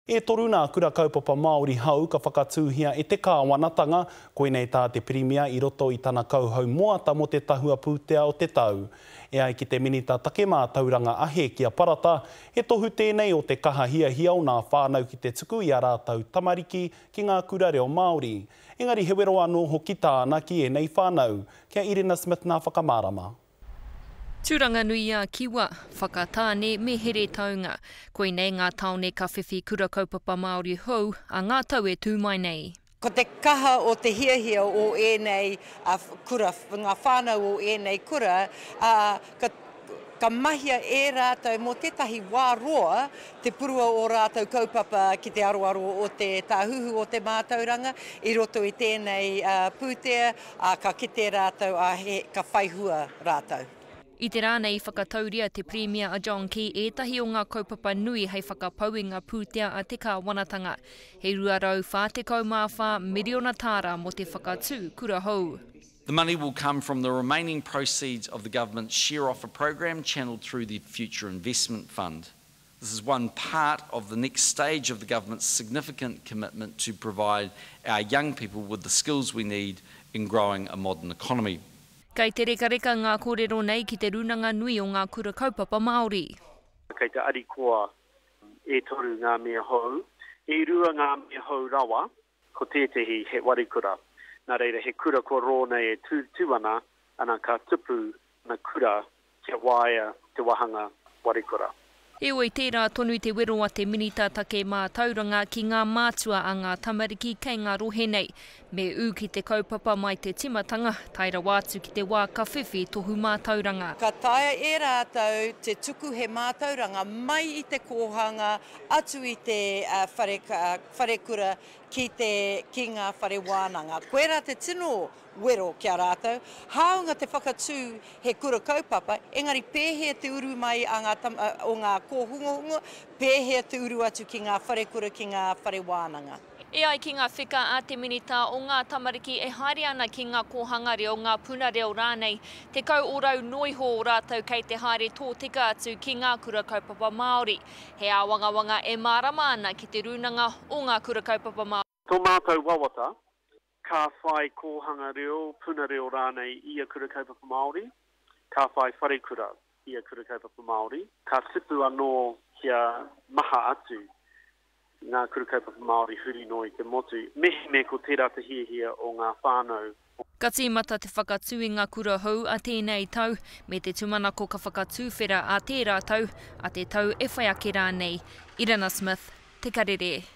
E toru nā kura kaupapa Māori hou ka whakatūhia e te kāwanatanga, koinei tā te Pirimia i roto i tana kauhau moata mō te tahua pūtea o te tau. E ai ki te Minita Take Mātauranga a Hēkia Parata, he tohu tēnei o te kaha hiahia o nā whānau ki te tuku i ā rātou tamariki ki ngā kura reo Māori. Engari he wero anō hoki tāna ki ēnei whānau. Ki a Irina Smith nā whakamārama. Tūranganui-a-Kiwa, Whakatāne me Heretaunga. Koinei ngā tāone ka whiwhi kura kaupapa Māori hou a ngā tau e tū mai nei. Ko te kaha o te hiahia o ēnei kura, ngā whānau o ēnei kura, ā, ka, ka mahia e rātou mō tētahi wā roa te purua o rātou kaupapa ki te aroaro o te Tāhuhu o te Mātauranga i roto i tēnei pūtea, ā, ka kite rātou, ā, he, ka whai hua rātou. I te rā nei i whakatauria te Pirimia a John Key ētahi o ngā kaupapa nui hei whakapau i ngā pūtea a te kāwanatanga. He 244 miriona tāra mō te whakatū kura hou. The money will come from the remaining proceeds of the government's share offer programme channelled through the Future Investment Fund. This is one part of the next stage of the government's significant commitment to provide our young people with the skills we need in growing a modern economy. Kei te rekareka ngā kōrero nei ki te Rūnanga Nui o Ngā Kura Kaupapa Māori. Kei te arikoa e toru ngā mea hou, e rua ngā mea hou rawa, ko tētehi he warikura. Nā reira he kura kua rō nei e tū ana, ana ka tupu ana kura kia waea te wahanga warikura. Heoi, tērā tonu te wero a te Minita Take Mātauranga ki ngā mātua a ngā tamariki kei ngā rohe nei. Me ū ki te kaupapa mai te timatanga, tae rawa atu ki te wā ka whiwhi tohu mātauranga. Ka taea e rātou te tuku he mātauranga mai i te kōhanga atu i te whare, wharekura ki te, ki ngā whare wānanga. Koirā te tino wero ki a rātou, hāunga te whakatū he kura kaupapa, engari pēhea te uru mai a ngā tama, o ngā kōhungahunga, pēhea te uru atu ki ngā wharekura, ki ngā whare wānanga. E ai ki ngā wheka a te Minita o ngā tamariki e haere ana ki ngā kōhanga reo, ngā puna reo rānei, 10 ōrau noa iho o rātou kei te haere tōtika atu ki ngā kura kaupapa Māori. He āwangawanga e mārama ana ki te Rūnanga o ngā Kura Kaupapa Māori. Tō mātou wawata, ka whai kōhanga reo, puna reo rānei ia Kura Kaupapa Māori, ka whai wharekura ia Kura Kaupapa Māori, ka tupu anō kia maha atu ngā Kura Kaupapa Māori huri noa i te motu, mehemea ko tērā te hiahia o ngā whānau. Ka tīmata te whakatū i ngā kura hou a tēnei tau, me te tūmanako ka whakatūwhera ā tērā tau, ā te tau e whai ake rānei. Irana Smith, Te Karere.